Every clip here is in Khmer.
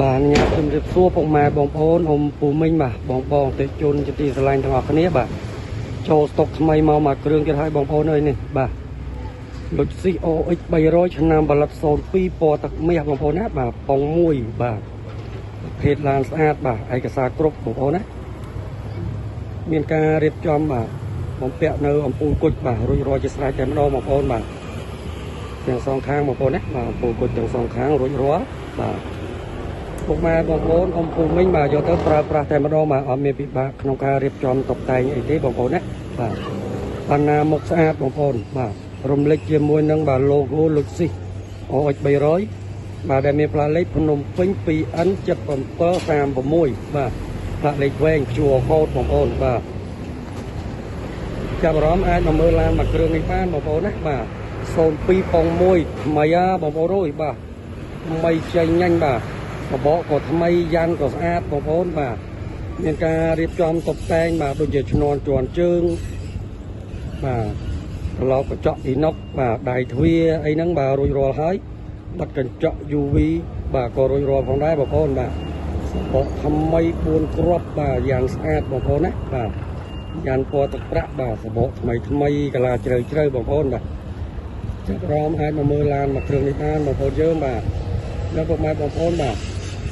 បាទញ៉ាំជំរាបសួរពុកម៉ែបងប្អូនអ៊ំពូមីងបាទបងបងទេជនជាទីស្រឡាញ់ទាំងអស់គ្នាបាទចូលស្តុកថ្មីមកមួយគ្រឿងទៀតហើយបងប្អូនអើយនេះបាទលុចស៊ី OX 300ឆ្នាំផលិត02ពណ៌ទឹកមាសបងប្អូនណាបាទប៉ុងមួយបាទភេទឡានស្អាតបាទឯកសារគ្រប់បងប្អូនណាមានការរៀបចំបាទបំពាក់នៅអំពូលគុជបាទរួចរាល់ជាស្រេចតែម្ដងបងប្អូនបាទទាំងសងខាងបងប្អូនណាបាទអំពូលគុជទាំងសងខាងរួចរាល់បាទពុកម៉ែបងប្អូនអ៊ំពូមីងបាទយកទៅប្រើប្រាស់តែម្ដងបាទអត់មានពិបាកក្នុងការរៀបចំតុបតែងអីទេបងប្អូនណាបាទបណ្ណាមុខស្អាតបងប្អូនបាទរំលេចជាមួយនឹងបាទ logo Lexus OX 300បាទដែលមានផ្លាកលេខភ្នំពេញ 2N 7736បាទផ្លាកលេខវែង QR code បងប្អូនបាទចាប់អារម្មណ៍អាចមកមើលឡានមួយគ្រឿងនេះបានបងប្អូនណាបាទ02ប៉ុង1ថ្មីហ่าបងប្អូនអើយបាទថ្មីចេញញ៉ាញ់បាទបបកក៏ថ្មីយ៉ាន់ក៏ស្អាតបងប្អូនបាទមានការរៀបចំតុបតែងបាទដូចជាឈ្នាន់ជន់ជើងបាទត្រឡប់កញ្ចក់អ៊ីណុកបាទដៃទ្វារអីហ្នឹងបាទរួចរាល់ហើយបិទកញ្ចក់ UV បាទក៏រួចរាល់ផងដែរបងប្អូនបាទបកថ្មី4គ្រាប់បាទយ៉ាងស្អាតបងប្អូនណាបាទយ៉ាន់ពណ៌ទឹកប្រាក់បាទសបកថ្មីថ្មីកាឡាជ្រៅជ្រៅបងប្អូនបាទចាប់អារម្មណ៍អាចមកមើលឡានមួយគ្រឿងនេះបានបងប្អូនយើងបាទដល់ពុកម៉ែបងប្អូនបាទ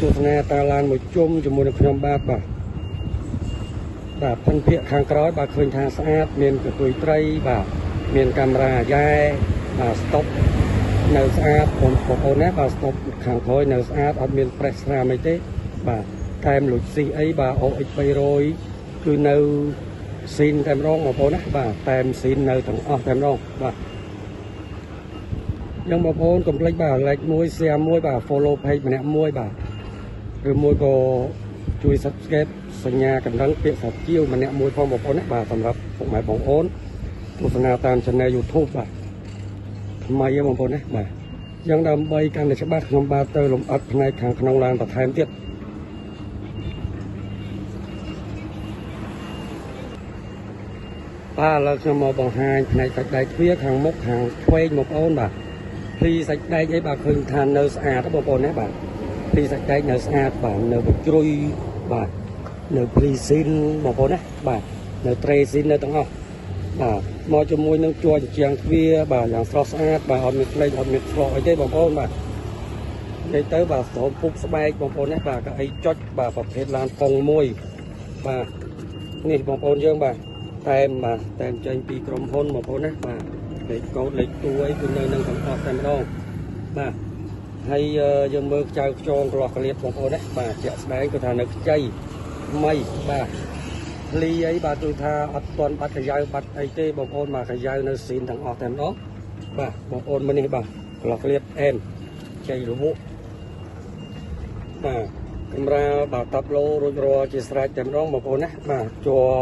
ទស្សនាតាឡានមួយជុំជាមួយនឹងខ្ញុំបាទបាទបាទផិនភាកខាងក្រោយបាទឃើញថាស្អាតមានកន្ទុយត្រីបាទមានកាមេរ៉ាយ៉ែបាទស្តុបនៅស្អាតបងប្អូនណាបាទស្តុបខាងក្រោយនៅស្អាតអត់មានប្រេះស្រាមអីទេបាទកែមលុចស៊ីអីបាទ OX 300គឺនៅស៊ីនតែម្ដងបងប្អូនណាបាទតែមស៊ីននៅទាំងអស់តែម្ដងបាទយ៉ាងបងប្អូនកុំភ្លេចបាទ like មួយ share មួយបាទ follow page ម្នាក់មួយបាទឬមួយក៏ជួយ subscribe សញ្ញាកណ្ដឹងពាក្យសាជាវម្នាក់មួយផងបងប្អូនណាបាទសម្រាប់ពុកម៉ែបងប្អូនទស្សនាតាម channel YouTube បាទថ្មីបងប្អូនណាបាទយ៉ាងដើម្បីកាន់តែច្បាស់ខ្ញុំបាទទៅលំអិតផ្នែកខាងក្នុងឡានបន្ថែមទៀតបាទឥឡូវខ្ញុំមកបង្ហាញផ្នែកសាច់ដែកទ្វារខាងមុខខាងឆ្វេងបងប្អូនបាទភ្លីសាច់ដែកអីបាទឃើញថានៅស្អាតបងប្អូនណាបាទភ្លីសាច់ដែកនៅស្អាតបាទនៅបជ្រុយបាទនៅភ្លីស៊ីនបងប្អូនណាបាទនៅត្រេស៊ីននៅទាំងអស់បាទមកជាមួយនឹងជួរជាងទ្វារបាទយ៉ាងស្រស់ស្អាតបាទអត់មានផ្លេងអត់មានឆ្លក់អីទេបងប្អូនបាទនិយាយទៅបាទស្រោមពុកស្បែកបងប្អូនណាបាទក៏អីចុចបាទប្រភេទឡានប៉ុងមួយបាទនេះបងប្អូនយើងបាទតែមបាទតែមចេញពីក្រុមហ៊ុនបងប្អូនណាបាទលេខកូដលេខតួអីគឺនៅនឹងទាំងអស់តែម្ដងបាទហើយយើងមើលខ្ចៅខ្ចងកន្លោះកលៀតបងប្អូនណាបាទជាក់ស្ដែងគឺថានៅខ្ចីថ្មីបាទភ្លីអីបាទគឺថាអត់ទាន់បាត់កាយ៉ៅបាត់អីទេបងប្អូនបាទកាយ៉ៅនៅស៊ីនទាំងអស់តែម្ដងបាទបងប្អូនមើលនេះបាទកន្លោះកលៀតអែមជ័យរវក់បាទកម្រាលបាទតាប់ឡូរួចរាល់ជាស្រេចតែម្ដងបងប្អូនណាបាទជ័រ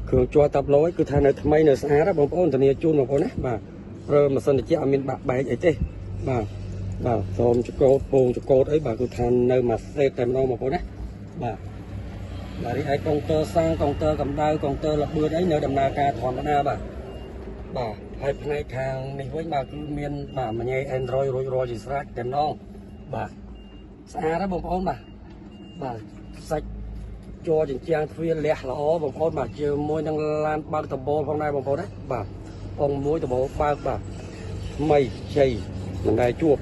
គ្រឿងជ័រតាប់ឡូគឺថានៅថ្មីនៅស្អាតបងប្អូនធានាជូនបងប្អូនណាបាទប្រើម៉ាស៊ីនត្រជាក់អត់មានបាក់បែកអីទេបាទបាទស្រោមចកោតពងចកោតអីបាទគឺថានៅមួយសេតតែម្ដងបងប្អូនណាបាទបាទរីឯកុងទ័រសាំងកុងទ័រកម្ដៅកុងទ័រល្បឿនអីនៅដំណើរការធម្មតាបាទបាទហើយផ្នែកខាងនេះវិញបាទគឺមានបាទមញ៉េ Android រួចរាល់ជាស្រេចតែម្ដងបាទស្អាតណាបងប្អូនបាទបាទសាច់ជ័រចិញ្ចាំងទ្វារលះល្អបងប្អូនបាទជាមួយនឹងឡានបើកដំបូលផងដែរបងប្អូនណាបាទអង្គមួយដំបូលបើកបាទថ្មីជ័យមិនដែលជួប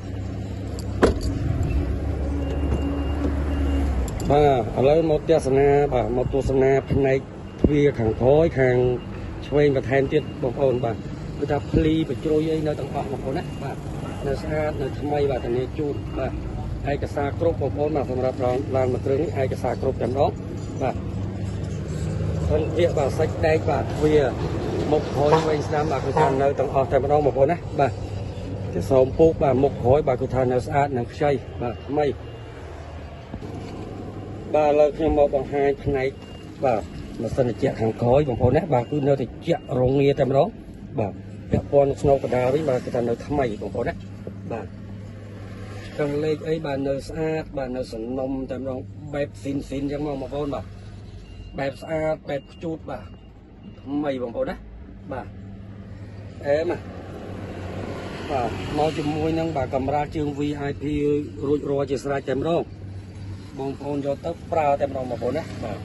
បាទឥឡូវមកទស្សនាបាទមកទស្សនាផ្នែកទ្វារខាងក្រោយខាងឆ្វេងបន្ថែមទៀតបងប្អូនបាទគឺថាភ្លីបជ្រុយអីនៅទាំងអស់បងប្អូនណាបាទនៅស្អាតនៅថ្មីបាទធានាជូនបាទឯកសារគ្រប់បងប្អូនបាទសម្រាប់ឡានមួយគ្រឿងនេះឯកសារគ្រប់តែម្ដងបាទសិនវាបាទសាច់ដែកបាទទ្វារមុខក្រោយវិញស្ដាំបាទគឺថានៅទាំងអស់តែម្ដងបងប្អូនណាបាទគេសូមពូកបាទមុខក្រោយបាទគឺថានៅស្អាតនៅខ្ចីបាទថ្មីបាទឥឡូវខ្ញុំមកបង្ហាញផ្នែកបាទម៉ាស៊ីនត្រជាក់ខាងក្រោយបងប្អូនណាបាទគឺនៅត្រជាក់រងាតែម្ដងបាទពាក់ព័ន្ធនឹងស្នូកកដាលវិញបាទគឺថានៅថ្មីបងប្អូនណាបាទខាងលេខអីបាទនៅស្អាតបាទនៅសំណុំតែម្ដងបែបស៊ីនស៊ីនអញ្ចឹងមកបងប្អូនបាទបែបស្អាតបែបខ្ជូតបាទថ្មីបងប្អូនណាបាទអែមបាទមកជាមួយនឹងបាទកម្រាលជើង VIP រួចរាល់ជាស្រេចតែម្ដង បងប្អូនយកទៅប្រើតែម្ដងបងប្អូនណាបាទ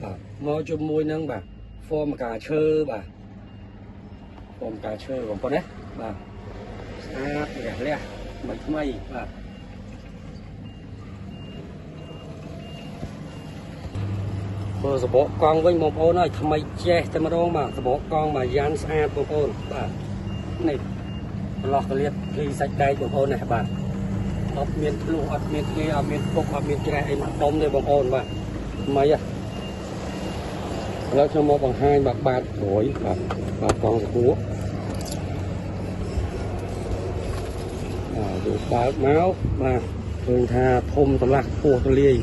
បាទមកជាមួយនឹងបាទហ្វមកាឈើបាទហ្វមកាឈើបងប្អូនណាបាទស្អាតរះលះថ្មីថ្មីបាទបើសបកកង់វិញបងប្អូនហើយថ្មីចេះតែម្ដងបាទសបកកង់បាទយ៉ានស្អាតបងប្អូនបាទនេះប្រឡោះកលៀតភ្លីសាច់ដែកបងប្អូនណាបាទអត់មានធ្លុះអត់មានធ្លាអត់មានពុកអត់មានច្រេះអីមកដុំទេបងប្អូនបាទថ្មីហ៎ឥឡូវខ្ញុំមកបង្ហាញបាទបាតក្រោយបាទបាទកង់សគួរបាទយកបើកមកបាទឃើញថាធំតម្លាស់ពោះទលាយ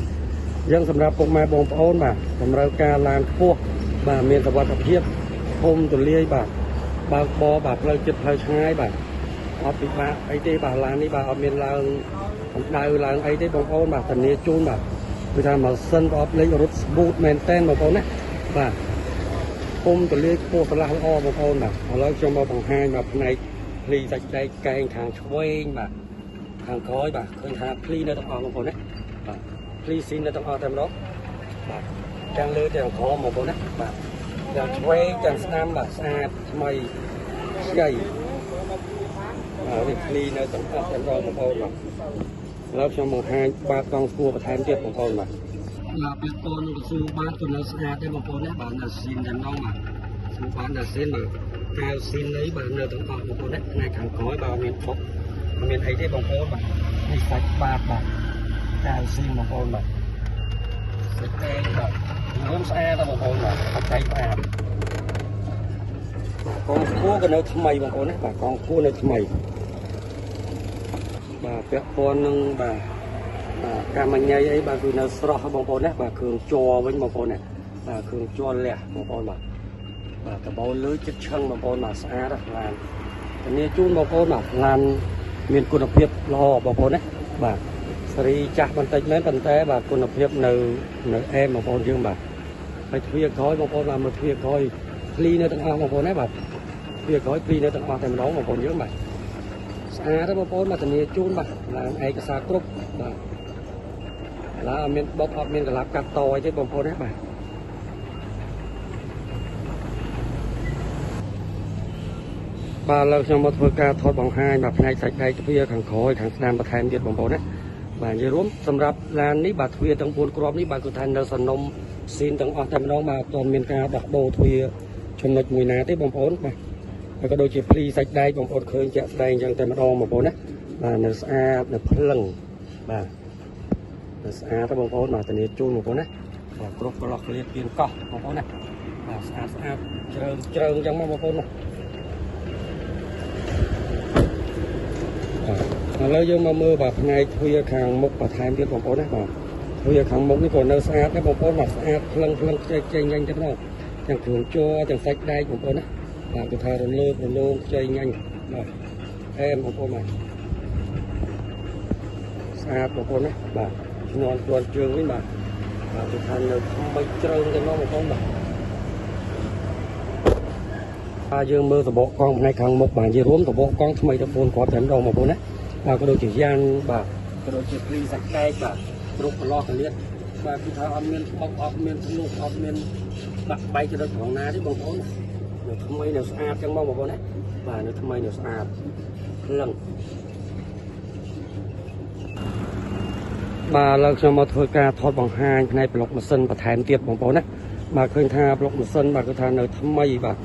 អញ្ចឹងសម្រាប់ពុកម៉ែបងប្អូនបាទតម្រូវការឡានខ្ពស់បាទមានសុវត្ថិភាពធំទលាយបាទបើកបរបាទផ្លូវចិត្តផ្លូវឆ្ងាយបាទអត់ពិបាកអីទេបាទឡាននេះបាទអត់មានឡើងកម្ដៅឡើងអីទេបងប្អូនបាទធានាជូនបាទគឺថាម៉ាស៊ីនប្រអប់លេខរត់ស្បូតមែនតែនបងប្អូនណាបាទធំទលាយខ្ពស់ឆ្លាស់ល្អបងប្អូនបាទឥឡូវខ្ញុំមកបង្ហាញបាទផ្នែកភ្លីសាច់ដែកកែងខាងឆ្វេងបាទខាងក្រោយបាទឃើញថាភ្លីនៅទាំងអស់បងប្អូនណាបាទភ្លីស៊ីននៅទាំងអស់តែម្ដងបាទទាំងលើទាំងក្រោមបងប្អូនណាបាទទាំងឆ្វេងទាំងស្ដាំបាទស្អាតថ្មីខ្ចីបាទនេះភ្លីនៅទាំងអស់តែម្ដងបងប្អូនបាទឥឡូវខ្ញុំបង្ហាញបាទកង់ស្គួរបន្ថែមទៀតបងប្អូនបាទបាទពាក់ព័ន្ធនឹងកស៊ូបាទក៏នៅស្អាតដែរបងប្អូនណាបាទនៅស៊ីនតែម្ដងបាទស៊ូបាទនៅស៊ីនបាទកែវស៊ីននេះបាទនៅទាំងអស់បងប្អូនណាផ្នែកខាងក្រោយបាទមានបុកមានអីទេបងប្អូនបាទនេះសាច់បាតបាទកែវស៊ីនបងប្អូនបាទសាច់តែបាទរួមស្អាតបងប្អូនបាទអត់តែស្អាតកង់ស្គួរក៏នៅថ្មីបងប្អូនណាបាទកង់ស្គួរនៅថ្មីបាទពាក់ព័ន្ធនឹងបាទបាទកម្មញ៉ៃអីបាទគឺនៅស្រស់បងប្អូនណាបាទគ្រឿងជ័រវិញបងប្អូនណាបាទគ្រឿងជ័រលះបងប្អូនបាទបាទដបូលលើចិត្តឆឹងបងប្អូនបាទស្អាតឡានធានាជូនបងប្អូនបាទឡានមានគុណភាពល្អបងប្អូនណាបាទសេរីចាស់បន្តិចមែនប៉ុន្តែបាទគុណភាពនៅអែមបងប្អូនយើងបាទហើយទ្វារក្រោយបងប្អូនបាទមើលទ្វារក្រោយភ្លីនៅទាំងអស់បងប្អូនណាបាទទ្វារក្រោយភ្លីនៅទាំងអស់តែម្ដងបងប្អូនយើងបាទស្អាតបងប្អូនបាទធានាជូនបាទឡានឯកសារគ្រប់បាទឡានអត់មានបុកអត់មានកលាប់កាត់តអីទេបងប្អូនណាបាទបាទឥឡូវខ្ញុំមកធ្វើការថតបង្ហាញបាទផ្នែកសាច់ដែកទ្វារខាងក្រោយខាងស្ដាំបន្ថែមទៀតបងប្អូនណាបាទនិយាយរួមសម្រាប់ឡាននេះបាទទ្វារទាំង4គ្រាប់នេះបាទគឺថានៅសនំស៊ីនទាំងអស់តែម្ដងបាទអត់ទាន់មានការដោះដូរទ្វារចំណុចមួយណាទេបងប្អូនបាទហើយក៏ដូចជាភ្លីសាច់ដែកបងប្អូនឃើញជាក់ស្ដែងអញ្ចឹងតែម្ដងបងប្អូនណាបាទនៅស្អាតនៅភ្លឹងបាទនៅស្អាតបងប្អូនបាទធានាជូនបងប្អូនណាបាទគ្រប់ប្រឡោះក្លៀតពៀនកោះបងប្អូនណាបាទស្អាតស្អាតជ្រើងជ្រើងអញ្ចឹងមកបងប្អូនណាឥឡូវយើងមកមើលបាទផ្នែកទ្វារខាងមុខបន្ថែមទៀតបងប្អូនណាបាទទ្វារខាងមុខនេះក៏នៅស្អាតដែរបងប្អូនបាទស្អាតភ្លឹងភ្លឹងខ្ចីខ្ចីញ៉ាញ់ទៅដល់ទាំងគ្រឿងជ័រទាំងសាច់ដែកបងប្អូនណាបាទគឺថារលើបរលោងខ្ចីញ៉ាញ់បាទអែមបងប្អូនបាទស្អាតបងប្អូនណាបាទជំនាន់ខ្លួនជើងវិញបាទបាទគឺថានៅថ្មីជ្រើងទៅដល់បងប្អូនបាទបាទយើងមើលសបកកង់ផ្នែកខាងមុខបាទនិយាយរួមសបកកង់ថ្មីទៅ4គ្រាប់តែម្ដងបងប្អូនណាបាទក៏ដូចជាយ៉ានបាទក៏ដូចជាភ្លីសាច់ដែកបាទគ្រប់ប្រឡោះកលៀតបាទគឺថាអត់មានបុកអត់មានធ្លុះអត់មានបាក់បែកទៅដល់ត្រង់ណាទេបងប្អូននៅថ្មីនៅស្អាតចឹងមកបងប្អូនណាបាទនៅថ្មីនៅស្អាតភ្លឹងបាទឥឡូវខ្ញុំមកធ្វើការថតបង្ហាញផ្នែកប្លុកម៉ាស៊ីនបន្ថែមទៀតបងប្អូនណាបាទឃើញថាប្លុកម៉ាស៊ីនបាទគឺថានៅថ្មីបាទ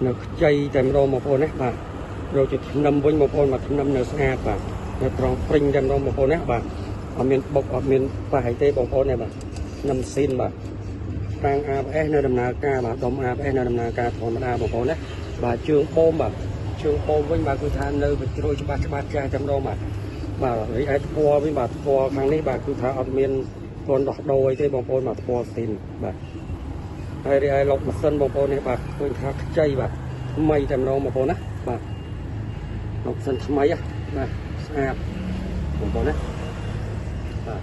នៅខ្ចីតែម្ដងបងប្អូនណាបាទដូចជាធ្នឹមវិញបងប្អូនបាទធ្នឹមនៅស្អាតបាទនៅត្រង់ព្រិញតែម្ដងបងប្អូនណាបាទអត់មានបុកអត់មានប៉ះអីទេបងប្អូនណាបាទធ្នឹមស៊ីនបាទតាំង ABS នៅដំណើរការបាទដុំ ABS នៅដំណើរការធម្មតាបងប្អូនណាបាទជើងបូមបាទជើងបូមវិញបាទគឺថានៅបញ្ជ្រួយច្បាស់ច្បាស់ចាស់តែម្ដងបាទបាទរីឯថ្ពាល់វិញបាទថ្ពាល់ខាងនេះបាទគឺថាអត់មានទាន់ដោះដូរអីទេបងប្អូនបាទថ្ពាល់ស៊ីនបាទហើយរីឯឡុកម៉ាស៊ីនបងប្អូននេះបាទឃើញថាខ្ចីបាទថ្មីតែម្ដងបងប្អូនណាបាទឡុកម៉ាស៊ីនថ្មីបាទស្អាតបងប្អូនណាបាទ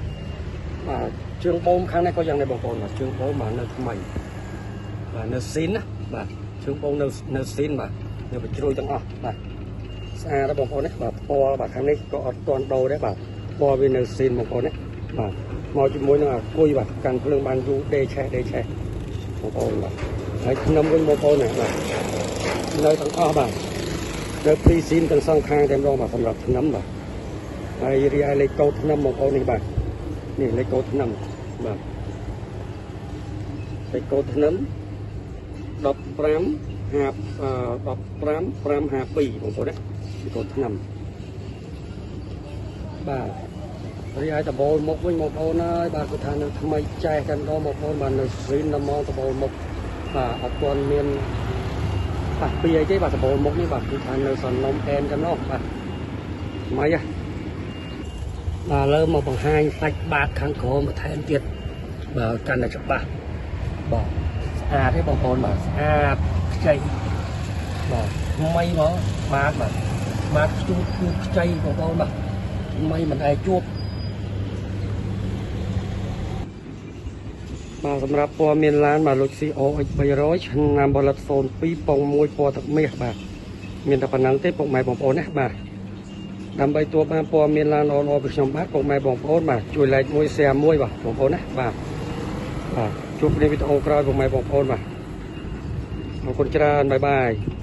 បាទជើងបូមខាងនេះក៏យ៉ាងដែរបងប្អូនបាទជើងបូមបាទនៅថ្មីបាទនៅស៊ីនណាបាទជើងបូមនៅស៊ីនបាទនៅបញ្ជ្រួយទាំងអស់បាទស្អាតបងប្អូនណាបាទពណ៌បាទខាងនេះក៏អត់ទាន់ដូរដែរបាទពណ៌វានៅស៊ីនបងប្អូនណា បាទមកជាមួយនឹងអាគុយបាទកាន់ភ្លើងបានយូរដេឆេះដេឆេះបងប្អូនបាទហើយធ្នឹមវិញបងប្អូនណាបាទនៅទាំងអស់បាទនៅព្រីស៊ីនទាំងសងខាងតែម្ដងបាទសម្រាប់ធ្នឹមបាទហើយរីឯលេខកូដធ្នឹមបងប្អូននេះបាទនេះលេខកូដធ្នឹមបាទលេខកូដធ្នឹម15 5 15 552បងប្អូនណាលេខកូដធ្នឹមបាទរីឯដបូលមុខវិញបងប្អូនហើយបាទគឺថានៅថ្មីចែកតែម្ដងបងប្អូនបាទនៅស្រីនហ្មងដបូលមុខបាទអត់ទាន់មានប៉ះពីអីទេបាទដបូលមុខនេះបាទគឺថានៅសនំអែនតែម្ដងបាទថ្មីហ៎បាទឥឡូវមកបង្ហាញសាច់បាតខាងក្រោមបន្ថែមទៀតបាទកាន់តែច្បាស់បាទស្អាតទេបងប្អូនបាទស្អាតខ្ចីបាទថ្មីហ្មងបាតបាទបាតខ្ជូតគឺខ្ចីបងប្អូនបាទថ្មីមិនដែលជួបបាទសម្រាប់ព័ត៌មានឡានបាទលុច COX 300ឆ្នាំផលិត02ប៉ុង1ពណ៌ទឹកមាសបាទមានតែប៉ុណ្ណឹងទេពុកម៉ែបងប្អូនណាបាទដើម្បីទទួលបានព័ត៌មានឡានល្អៗពីខ្ញុំបាទពុកម៉ែបងប្អូនបាទជួយ like មួយ share មួយបាទបងប្អូនណាបាទបាទជួបគ្នាវីដេអូក្រោយពុកម៉ែបងប្អូនបាទអរគុណច្រើនបាយបាយ។